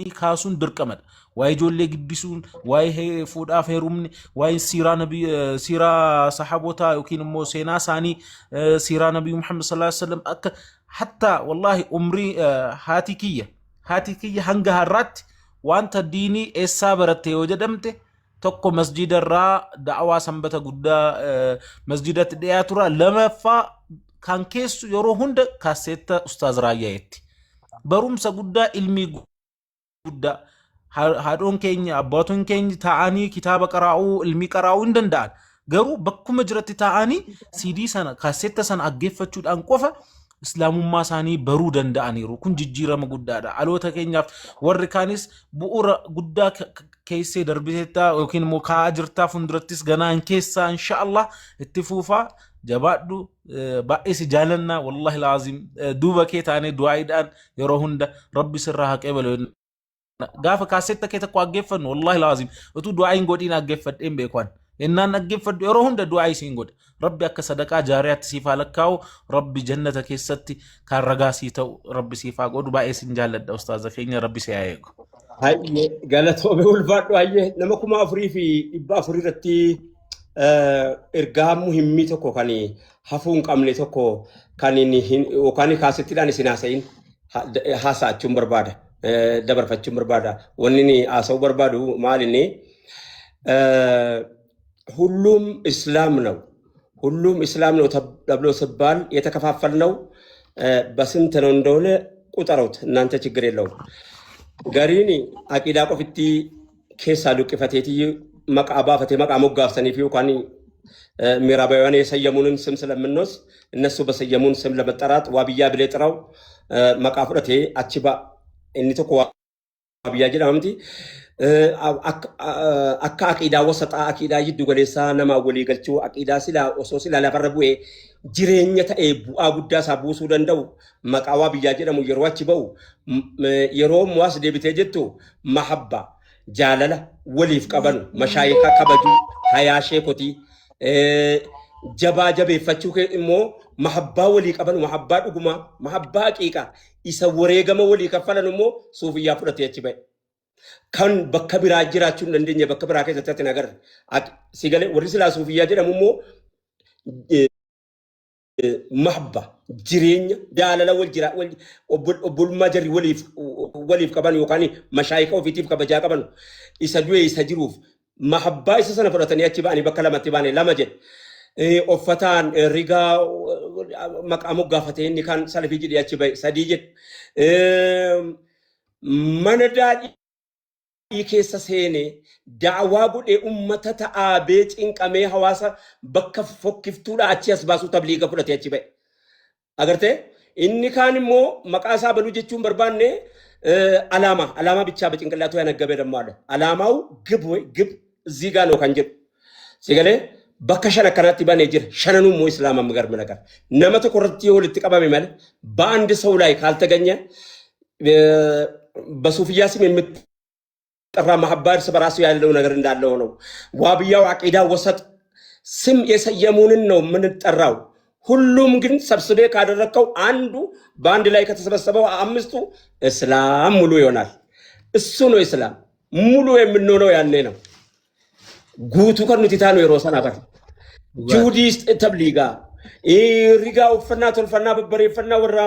Kaasuun dirqamadha. Waa'ee ijoollee guddisuun, waa'ee fuudhaaf heerumni, waa'ee siiraa nabii, siiraa sahabotaa yookiin immoo seenaa isaanii, siiraa nabii Muhammad sallallahu alaihi wasallam akka hatta wallaahi umrii haati kiyya hanga har'aatti wanta diinii eessaa baratte yoo jedhamte, tokko masjida irraa da'awaa Sanbata Guddaa masjidatti dhiyaatura, lamaffaa kan keessu yeroo hunda kaaseetta Ustaaz Raayyaa'etti. Barumsa guddaa, ilmii guddaa haadhoon keenya, abbootiin keenya taa'anii kitaaba qaraa'uu, ilmii qaraa'uu hin danda'an. Garuu bakkuma jiratti taa'anii CD sana, kaaseetta sana dhaggeeffachuudhaan qofa islaamummaa isaanii baruu danda'aniiru. Kun jijjiirama guddaadha. Dhaloota keenyaaf warri kaanis bu'uura guddaa keessee darbiteettaa yookiin immoo kaa'aa jirtaa, fuuldurattis ganaan keessaa insha Allah itti fuufaa, jabaadhu. Baay'ee si jaalannaa, wallahi laazim, duuba kee taanee du'aayiidhaan yeroo hunda Rabbi sirraa haa qeebalu. Gaafa kaaseetta kee tokko dhaggeeffannu, wallahi laazim, utuu du'aa hin godhiin dhaggeeffadheen beekuan. Innaan dhaggeeffadhu yeroo hunda du'aa isiin godha. Rabbi akka sadaqaa jaariyaatti siif haa lakkaa'u. Rabbi jannata keessatti kan ragaa sii ta'u Rabbi siif haa godhu. Baay'ee sin jaalladha, ustaaza keenya, Rabbi si haa eegu. Hayyee, galatoome, ulfaadhu. Hayyee, nama 4400 irratti ergaa muhimmii tokko kan hafuu hin qabne tokko kan inni yookaan kaasettiidhaan isin haasa'in haasa'achuun barbaada, dabarfachuun barbaada. Wanni inni haasa'uu barbaadu maal inni? ሁሉም እስላም ነው። ሁሉም እስላም ነው ተብሎ ሲባል የተከፋፈልነው በስንት ነው እንደሆነ ቁጠሩት እናንተ፣ ችግር የለውም። Gariin aqiidaa qofitti keessaa luqqifateetii maqaa baafatee maqaa moggaaftaniif yookaan ምዕራባውያን የሰየሙንን ስም ስለምንወስድ እነሱ በሰየሙን ስም ለመጠራት ዋብያ ብለህ ጥራው maqaa fudhatee achi ba'a. Inni tokko waabiyyaa jedhamti. Akka aqiidaa wasaxaa, aqiidaa jiddu galeessaa namaa walii galchuu, aqiidaa silaa osoo silaa lafarra bu'ee jireenya ta'ee bu'aa guddaa isaa buusuu danda'u maqaa waabiyyaa jedhamu yeroo achi ba'u, yeroo muwaas deebitee jettu mahabba, jaalala waliif qaban, mashaayika kabajuu, hayaa sheekotii jabaa jabeeffachuu immoo mahabbaa walii qaban, mahabbaa dhugumaa, mahabbaa haqiiqaa isa wareegama walii kaffalan immoo suufiyyaa fudhatee achi ba'e. Kan bakka biraa jiraachuu hin dandeenye, bakka biraa keessatti ati hin agarre. Si galee, warri silaa suufiyyaa jedhamu immoo mahabba, jireenya jaalala wal jira wal obbolummaa jarri waliif qaban yookaan mashaayika ofiitiif kabajaa qaban, isa du'e isa jiruuf mahabbaa isa sana fudhatanii achi ba'anii bakka lamatti baane lama jedhe. Uffataan rigaa maqaa moggaafatee inni kan salafii jedhee achi ba'e sadii jedhe. Mana daadhii keessa seene da'awaa godhee ummata ta'aabee cinqamee hawaasa bakka fokkiftuudha achi as baasuu tabliiga fudhatee achi ba'e. Agartee, inni kaan immoo maqaa isaa baluu jechuun barbaanne አላማ አላማ ብቻ በጭንቅላቱ ያነገበ ደግሞ አለ። አላማው ግብ ወይ ግብ እዚህ ጋር ነው kan jedhu. Si galee, bakka shan akkanaatti banee jira. Shananuu immoo islaama የሚገርም ነገር nama tokko irratti yoo walitti qabame malee በአንድ ሰው ላይ ካልተገኘ በሱፍያ ስም የምትጠራ መሀባ እርስ በራሱ ያለው ነገር እንዳለው ነው። ዋብያው አቂዳ ወሰጥ ስም የሰየሙንን ነው የምንጠራው። ሁሉም ግን ሰብስቤ ካደረግከው አንዱ በአንድ ላይ ከተሰበሰበው አምስቱ እስላም ሙሉ ይሆናል። እሱ ነው እስላም ሙሉ የምንሆነው ያኔ ነው። Guutuu kan nuti taanu yeroo sana bara. Juhudii tabliigaa, rigaa uffannaa tolfannaa babbareeffannaa warra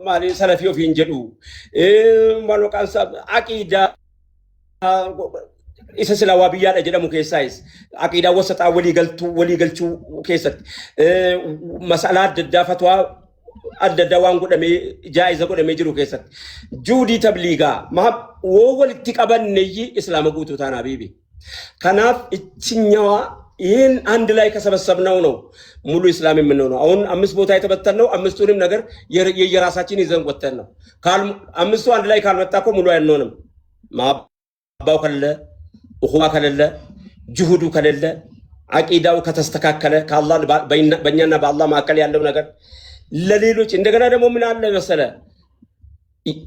maali salafii ofiin jedhu, maal maqaan isaa, aqiidaa isa silaa waa biyyaadha jedhamu keessaayis aqiidaa wasaxaa walii galtuu walii galchuu keessatti masalaa adda addaa fatwaa adda addaa waan godhamee jaa'iza godhamee jiru keessatti juudii tabliigaa woo walitti qabanneyyi islaama guutuu taanaa biibi. Kanaaf እችኛዋ ይህን አንድ ላይ ከሰበሰብነው ነው ሙሉ እስላም የምንሆነው። አሁን አምስት ቦታ የተበተንነው አምስቱንም ነገር የየራሳችን ይዘን ወጥተን ነው። አምስቱ አንድ ላይ ካልመጣ እኮ ሙሉ አይሆንም። ማባው ከሌለ፣ እኹዋ ከሌለ፣ ጅሁዱ ከሌለ፣ አቂዳው ከተስተካከለ ከአላህ በእኛና በአላህ መካከል ያለው ነገር ለሌሎች እንደገና ደግሞ ምን አለ መሰለ፣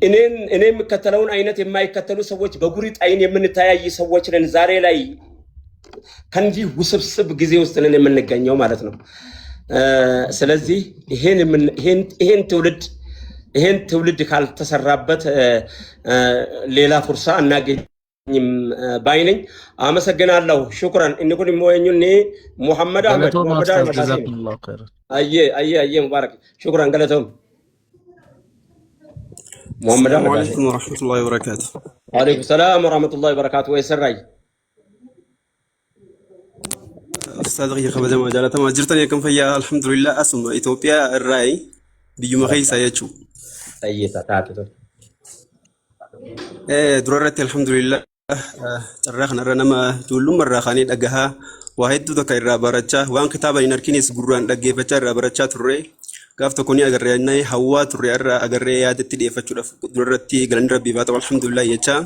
እኔን እኔ የምከተለውን አይነት የማይከተሉ ሰዎች በጉሪጥ አይን የምንተያይ ሰዎች ነን። ዛሬ ላይ ከእንዲህ ውስብስብ ጊዜ ውስጥ ነን የምንገኘው ማለት ነው። ስለዚህ ይሄን ትውልድ ይሄን ትውልድ ካልተሰራበት ሌላ ፉርሳ አናገኝም ባይ ነኝ። አመሰግናለሁ። شكرا። Inni kun immoo eenyunni Muhammad Ahmed Galatoomaa Muhammad Ustaaz Ahmed Haseem. جزاكم الله خيرا. Ayyee, ayyee, ayyee, Mubarak, شكرا, galatoom Muhammad السلام Ahmed Haseem. عليكم ورحمة الله وبركاته. وعليكم السلام ورحمة الله وبركاته. Eessarraayi? Ustaaza kiyya kabajamaa jaalatamaa, jirtan akkam fayyaa? Alhamdulillah, asuma Itoophiyaa irraayi, biyyuma keessa jechuudha. Ayyeeta taate tole. Dura irratti alhamdulillah, carraa kanarra nama ijoollummaa irraa kaanee dhagahaa, waa hedduu takka irraa barachaa, waan kitaaba hin arginis gurraan dhaggeeffachaa irraa barachaa turre. Gaaf tokko ni agarree jennee hawwaa turre, irraa agarree yaadatti dhiyeeffachuudhaaf dura irratti galanni rabbii haa ta'u, alhamdulillah jechaa.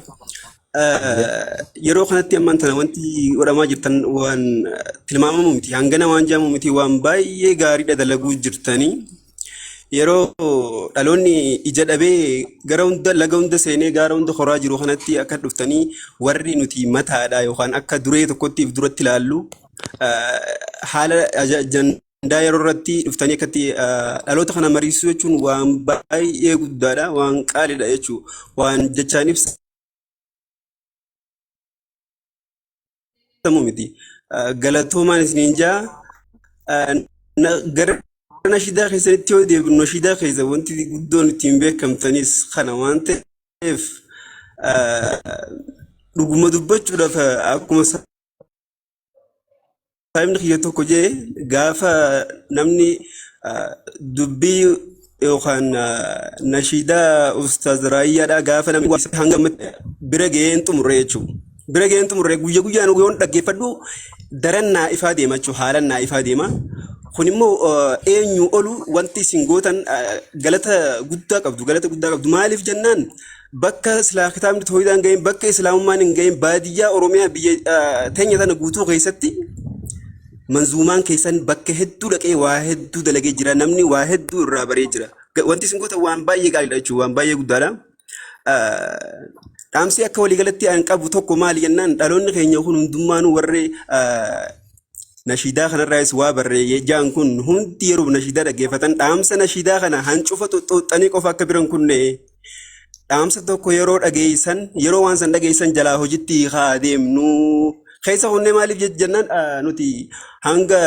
Yeroo kanatti ammaan tana wanti godhamaa jirtan waan tilmaamamu miti, hangana waan jedhamu miti, waan baay'ee gaariidha dalaguu jirtanii. Yeroo dhaloonni ija dhabee gara hunda laga hunda seenee gaara hunda horaa jiru kanatti akka dhuftanii warri nuti mataadha yookaan akka duree tokkotti if duratti ilaallu haala ajandaa yeroo irratti dhuftanii akkatti dhaloota kana mariisuu jechuun waan baay'ee guddaadha, waan qaaliidha jechuudha, waan jechaan ibsamu miti. Galatoomaan isiniin jaa. Gara nashiidaa keessanitti yoo deebinu, nashiidaa keessa wanti guddoon ittiin beekamtanis kana waan ta'eef, dhuguma dubbachuudhaaf, akkuma saahibni kiyya tokko jee, gaafa namni dubbii yookaan nashiidaa Ustaaz Raayyaadhaa gaafa namni hanga ammatti bira ga'een xumurre jechuudha. Bira ga'een xumurre, guyya guyyaan yoon dhaggeeffadhu daran naa ifaa deema jechuudha. Haalan naa ifaa deema. Kun immoo eenyu olu wanti isin gootan galata guddaa qabdu. Galata guddaa qabdu. Maaliif jennaan, bakka silaa kitaabni tooyidaan hin gahin, bakka islaamummaan hin gahin, baadiyyaa Oromiyaa biyya teenya tana guutuu keessatti manzuumaan keessan bakka hedduu dhaqee waa hedduu dalagee jira. Namni waa hedduu irraa baree jira. Wanti isin gootan waan baay'ee gaariidha jechuudha. Waan baay'ee guddaadha. Dhaamsi akka waliigalatti an qabu tokko maali jennaan, dhaloonni keenya kun hundummaanuu warri nashiidaa kanarraayis waa barreeyye jaan kun hundi yeroo nashiidaa dhaggeeffatan dhaamsa nashiidaa kana hancufa xuxuuxxanii qofa akka biran kunne, dhaamsa tokko yeroo dhageessan, yeroo waan san dhageessan jalaa hojitti haa deemnu. Keessa kunnee maaliif jennaan, nuti hanga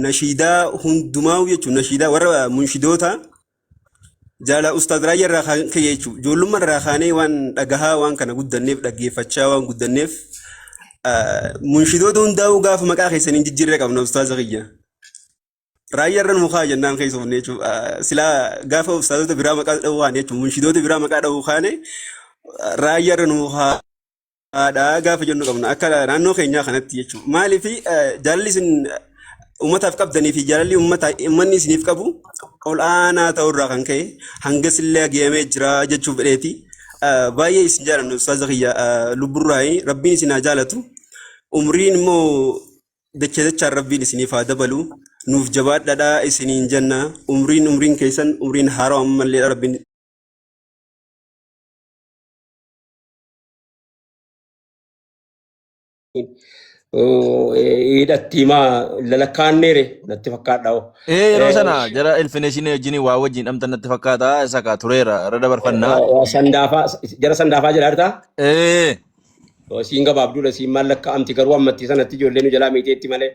nashiidaa hundumaa jechuun nashiidaa warra munshidoota jaala Ustaaz Raayyaa irraa kan ka'e jechuudha. Ijoollummaa irraa kaanee waan dhagahaa waan kana guddanneef, dhaggeeffachaa waan guddanneef, munshidoota hundaa'uu gaafa maqaa keessaniin jijjiirree qabna, ustaaza kiyya. Raayyaa irra nu kaa jennaan keessa ofne jechuudha. Silaa gaafa ustaazota biraa maqaa dha'uu kaane jechuudha. Munshidoota biraa maqaa dha'uu kaane, raayyaa irra nu haadhaa gaafa jennu qabna akka naannoo keenyaa kanatti jechuudha. Maaliif, jaalalli isin uummataaf qabdanii fi jaalalli uummanni isiniif qabu ol aanaa ta'urraa kan ka'e hangas illee geemee jira jechuuf fedheeti. Baay'ee isin jaalannu, ustaaza kiyya, lubburraayi rabbiin isin haa jaalatu. Umriin immoo dachee dachaan rabbiin isiniif haa dabalu. Nuuf jabaadhadhaa isiniin jenna. Umriin keessan umriin haarawaa ammallee rabbiin Hidhatti maa lalakkaanneere natti fakkaadha. Ee, yeroo sana jara ilfineeshinii wajjin waa wajjin dhamtan natti fakkaata, isa kaa tureera irra dabarfannaa. Sandaafaa, jara sandaafaa jira jirtaa? Ee. Siin gabaabduudha, siin maal lakkaa'amti garuu ammatti sanatti ijoollee nu jalaa miiteetti malee.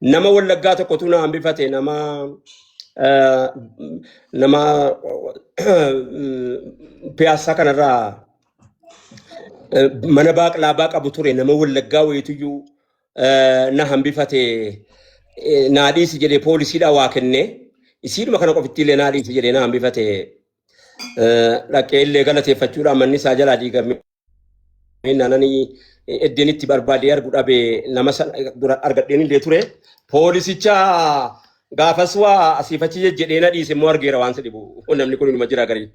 Nama Wallaggaa tokkotu na hambifate, nama Piyaassaa kanarraa mana baaqlaabaa qabu ture, nama Wallaggaa wayituyyuu na hambifate, naa dhiisi jedhee poolisiidhaa waa kenne, isiidhuma kana qofitti illee naa dhiisi jedhee na hambifate, dhaqee illee galateeffachuudhaan manni isaa jalaa diigame. Naanani eddeen itti barbaadee argu dhabe, nama sana dura argadheen illee ture. Poolisicha gaafas waa asiif achi jedhee na dhiise immoo argeera, waan si dhibu namni kun inuma jira garii.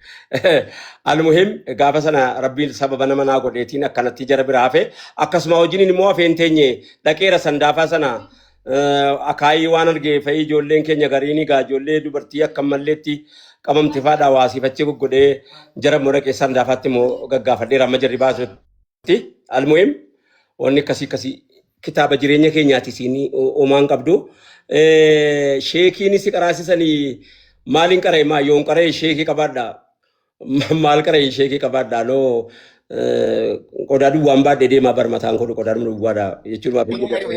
Almuhim, gaafa sana rabbiin sababa nama naa godheetiin akkanatti jara bira hafe, akkasuma hojiin immoo hafeen teenye dhaqeera sandaafaa sana akaayii waan argee fa'ii, ijoolleen keenya gariin egaa ijoollee dubartii akka malleetti qabamte fa'aadha, waa asiif achi goggodhee jara immoo dhaqee sandaafaatti immoo gaggaafadheera amma jarri baasutti. Almuhim, wanni akkasii akkasii kitaaba jireenya keenyaati, isiin homaan qabdu. Sheekiin si qaraasisanii Maaliin qara'e maa yoon qara'e sheekii qabaadha. Maal qara'e sheekii qabaadha noo qodaa duwwaan baadhee deemaa bar mataan koo qodaa duwwaadha jechuun maaf hin jedhu.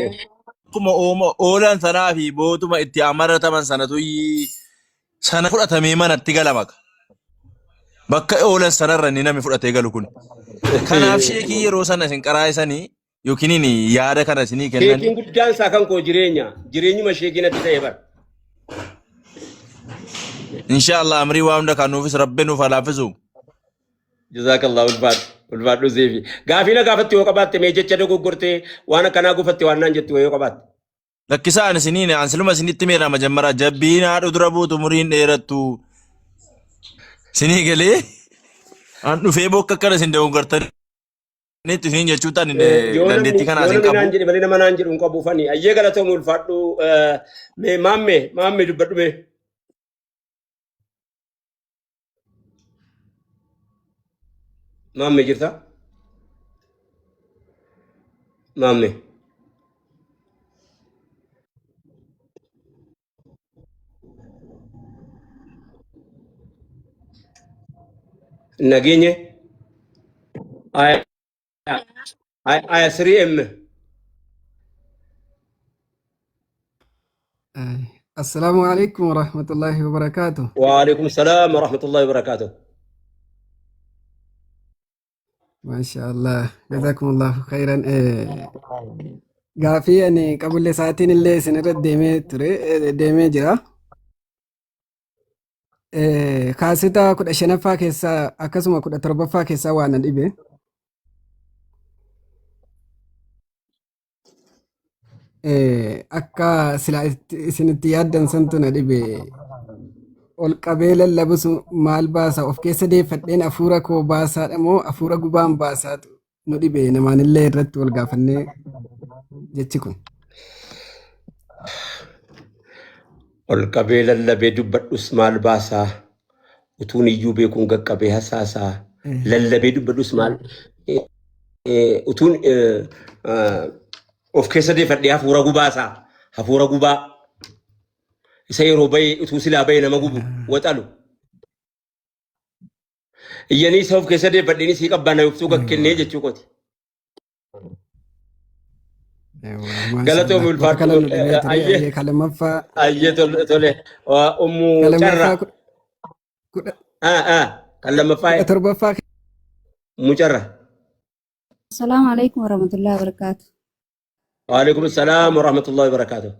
Akkuma oolan sanaa fi bootuma itti amarataman sanatu sana fudhatamee manatti galama. Bakka oolan sanarra inni namni fudhatee galu kun. Kanaaf sheekii yeroo sana isin qaraa'isanii yookiin yaada kana isinii kennan. Sheekiin guddaan isaa kan koo jireenya. Jireenyuma sheekii natti ta'e bara. Inshaallah amrii waa hunda kan nuufis rabbi nuuf haa laaffisu. Jazakallah ulfaadhu. Ulfaadhu seefi. Gaafii na gaafatte yoo qabaatte mee jecha dogoggortee waan akkanaa gufatte waan naan jettu yoo qabaatte. Lakkisaa ani isiniin an siluma isinitti meera majammara jabbiin haadhu dura buutu muriin dheerattu. Isinii galee an dhufee bokka akkana isin dogoggortanitti isiniin jechuu tan Yoo namni dandeettii kanaa yoo isin namni naan qabu. jedhe malee nama naan jedhu hin qabu fani. Ayyee galatoomi ulfaadhu. Mee maammee maammee dubbadhu mee. Maammee jirta? Maammee. Nageenye. Aya aya 3M. Assalaamu alaikum warahmatullahi wabarakaatu. Waalaikum salaam warahmatullahi wabarakaatuh. Maasha Allah. Jazakumullahu khairan. Gaafii ani qabullee sa'aatiin illee isin irra deemee ture deemee jira. Kaaseta 15ffaa keessaa akkasuma 17ffaa keessaa waa na dhibe. Akka silaa isinitti yaaddan santu na dhibe. Ol qabee lallabusu maal baasa of keessa deeffadheen hafuura koo baasaadha moo hafuura gubaan baasaatu nu dhibe namaanillee irratti wal gaafannee jechi kun. Ol qabee lallabee dubbadhus maal baasaa utuun iyyuu beekuun qaqqabee hasaasaa lallabee dubbadhus maal utuun of keessa deeffadhee hafuura gubaasaa hafuura gubaa isa yeroo bahee utuu silaa bahee nama gubu waxalu iyyanii isa of keessa deeffadheen sii qabbana yoftuu gakkennee jechuu kooti. Galatoomi Maashaallah. Bakka ulfaadhu. kana nu dhibee ture. Ayyee Ayyee ka lammaffaa ayyee tole tole ummu ka carra lammaffaa kudha kan lammaffaa 17ffaa ummu carra. Assalamu alaikum warahmatullahi wabarakatuh. Waalaikum salaam warahmatullahi wabarakatuh.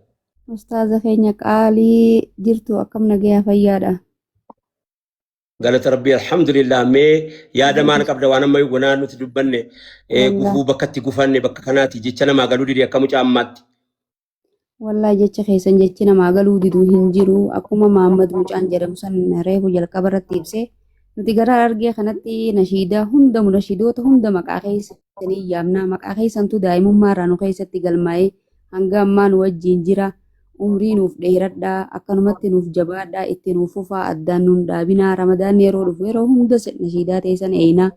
Ustaaza keenya qaalii jirtu akkam nagayaa fayyaadha. Galata Rabbii alhamdulillah mee yaada maal qabda waan amma gonaa nuti dubbanne Wallah gufuu bakka itti gufanne bakka kanaati jecha namaa galuu dide akka mucaa ammaatti. Wallahi jecha keessan jechi namaa galuu didu hin jiru. Akkuma Mahammad mucaan jedhamu san reefu jalqaba irratti ibse nuti gara argee kanatti nashiidaa hunda nashiidoota hunda maqaa keessanii yaamna. Maqaa keessantu daa'imummaa irraa nu keessatti galmaa'ee hanga ammaa nu wajjin jira. Umrii nuuf dheeradhaa akkanumatti nuuf jabaadhaa itti nuuf fufaa addaan nuun dhaabinaa ramadaanni yeroo dhufu yeroo hunda nashiidaa teessan eeyna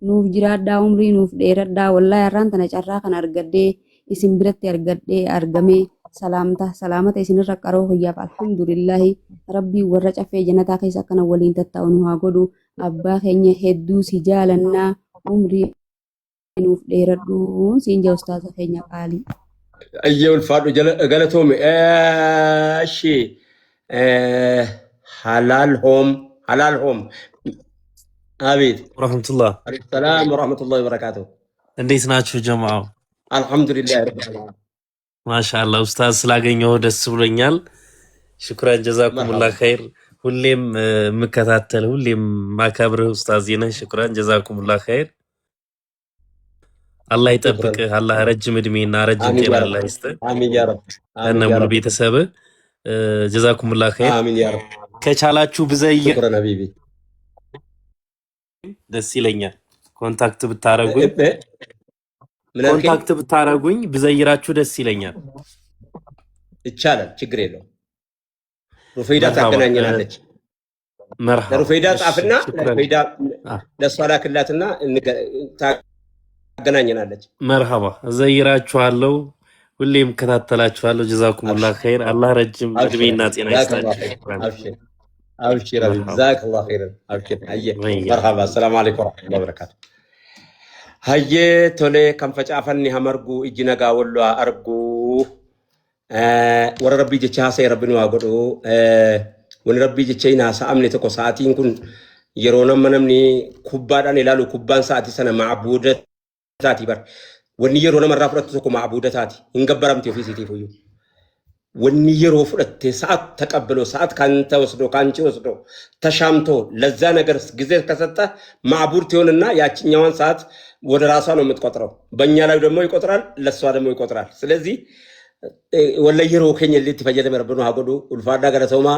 nuuf jiraadhaa umrii nuuf dheeradhaa wallaahi har'aan tana carraa kana argadhee isin biratti argadhee argamee salaamta salaamata isinirra qaroo kiyyaaf alhamdulillaahi rabbii warra caffee jannataa keessa akkana waliin tattaa'u nu haa godhu abbaa keenya hedduu si jaalannaa umrii nuuf dheeradhu siin jaa ustaaza keenya qaalii. Ayyee ulfaadhu galatoome. Eshi halaal hoom halaal hoom አቤት ወረህመቱላህ ሰላም ወረህመቱላሂ ወበረካቱ። እንዴት ናችሁ ጀማዓው? አልሐምዱሊላህ ረቢል ዓለሚን። ማሻአላህ ኡስታዝ ስላገኘሁ ደስ ብሎኛል። ሽኩራን ጀዛኩሙላህ መርሐባ ኸይር። ሁሌም የምከታተል ሁሌም ማከብርህ ኡስታዝ ነህ። ሽኩራን ጀዛኩሙላህ ኸይር። አላህ ሽኩረን ይጠብቅህ። አላህ ረጅም እድሜና ረጅም አሚን ጤና ያ ረብ አላህ ይስጥህ አሚን ያ ረብ ከነ አሚን ያ ሙሉ ረብ ቤተሰብህ። ጀዛኩሙላህ ኸይር። አሚን ያ ረብ ከቻላችሁ ብዘይ ሽኩረን ሀቢቢ። ደስ ይለኛል። contact ብታረጉኝ ምን አልከኝ? contact ብታረጉኝ ብዘይራችሁ ደስ ይለኛል። ይቻላል፣ ችግር የለውም። ሩፈይዳ መርሃባ ታገናኘናለች። መርሃባ። ለሩፈይዳ እሺ ጻፍና ሽኩረን። ለሩፈይዳ ለእሷ ላክላትና ታገናኘናለች። መርሃባ እዘይራችኋለሁ። ሁሌም እከታተላችኋለሁ። ጀዛኩሙላህ አብሽር ኸይር። አላህ ረጅም አብሽር እድሜና ጤና ጀዛከላሁ ይስጣችሁ። ኸይር ሽኩረን። አብሽር። Abshir Habib. Marhaba. Jazakallah khairan. Abshir. Hayyee. Wayya. Marhaba. Assalaamu alaikum warahmatullahi wabarakatuh. Hayyee tolee kan facaafanni hamargu ijji nagaa walloo haa argu. Warra rabbii jecha haasa'e rabbi nu haa godhu. Wanni rabbii jecha hin haasa'amne tokko sa'aatiin kun yeroo nama namni kubbaadhaan ilaalu kubbaan sa'aatii sana ma'abuuda taati bar. Wanni yeroo namarraa fudhattu tokko ma'abuuda taati. Hin gabbaramti ofii isiitiif iyyuu. Wanni yeroo fudhatte ሰዓት ተቀብሎ ሰዓት ካንተ ወስዶ ካንቺ ወስዶ ተሻምቶ ለዛ ነገር ጊዜ ከሰጠ ማዕቡድ ትሆንና ያችኛዋን ሰዓት ወደ ራሷ ነው የምትቆጥረው። በእኛ ላይ ደግሞ ይቆጥራል፣ ለእሷ ደግሞ ይቆጥራል። ስለዚህ warra yeroo keenya illee itti fayyadame rabbi nu haa godhu. Ulfaadhaa galatoomaa.